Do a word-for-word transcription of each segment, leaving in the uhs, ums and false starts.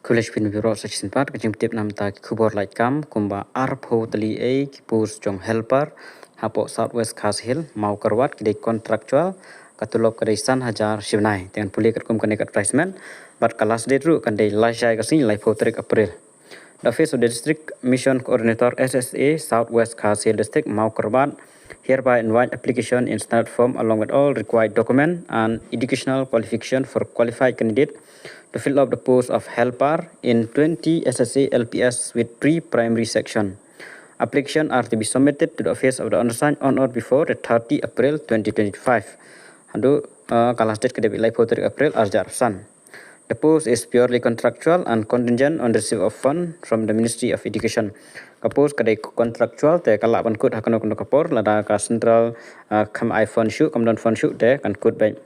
Khublei shibun ïa phi baroh sa shisien pat, ka jingpyntip namar ki khubor lait kam, kumba arphew tylli ei ki post jong helper hapoh South West Khasi Hills, Mawkyrwat, ki dei contractual, ka tulop ka dei san hajar shi bnai. Te ngan pule katkum kane ka advertisement, bad ka last date ruh kan dei laishai ka sngi, laiphew tarik April. The Office of the District Mission Coordinator, S S A, South West Khasi Hills District, Mawkyrwat, hereby invite application in standard form along with all required document and educational qualification for qualified candidate to fill up the post of helper in twenty S S A L Ps with pre-primary section. Application are to be submitted to the office of the undersigned on or before the thirty April twenty twenty-five. Haduh, uh, ka last date ka dei laiphew tarik April ar hajar arphew san. The post is purely contractual and contingent on the receipt of fund from the Ministry of Education. Ka post ka dei contractual, te ka lah ban kut ha kano kano ka por, lada ka central, uh, kam ai fund shuh, kam don fund shuh, te kan kut beit.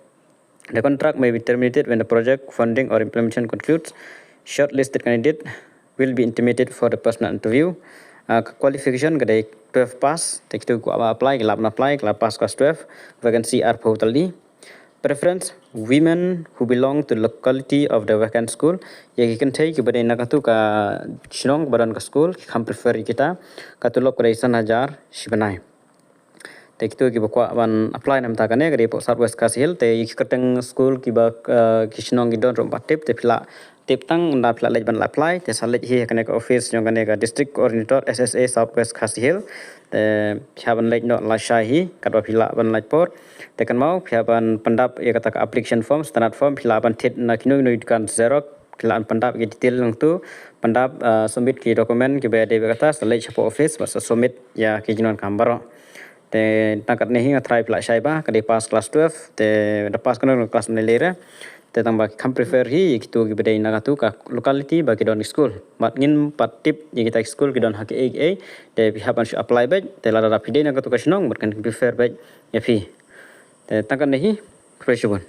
The contract may be terminated when the project funding or implementation concludes. Shortlisted candidate will be intimated for the personal interview. Uh, ka qualification ka dei twelve pass, te kito ki kwah ban apply, ki lah ban apply, ki la pass class twelve, vacancy arphew tylli. Preference, women who belong to locality of the vacant school. Ïa ki kynthei kiba dei na katu ka shnong kaba don ka school, ki kham prefer ïa kita. Ka tulop ka dei san hajar shi bnai. Te kito kiba kwah ban apply namar kane ka dei hapoh South West Khasi Hills, te ïa ki kyrteng school kiba, eh, ki shnong ki don ruh ba tip, te phi lah tip tang, ynda phi lah leit ban apply, te sa leit hi ha kane ka office jong kane ka District Coordinator S S A South West Khasi Hills. Te phi hap ban leit noh laishai hi, katba phi lah ban lait por. Te kynmaw, phi hap ban pyndap ïa kata ka application form, standard form, phi lah ban thied na kino kino ki dukan xerox, phi lah ban pyndap ïa ki detail nangtu, pyndap, ah, submit ki document kiba dei bad kata, sa leit shapoh office bad sa submit ïa ki jingdonkam baroh. Te tang katne hi, nga tharai phi lah shai ba ka dei pass class twelve, te da pass kano kano class mynne lei re. Te tang ba ki kham prefer hi ïa kito kiba dei na katu ka locality ba ki don ki school. Bad ngim pat tip ïa kita ki school ki don ha kiei kiei, te phi hap ban shu apply beit, te lada phi dei na katu ka shnong bad kan prefer beit ïa phi. Te tang katne hi, khublei shibun.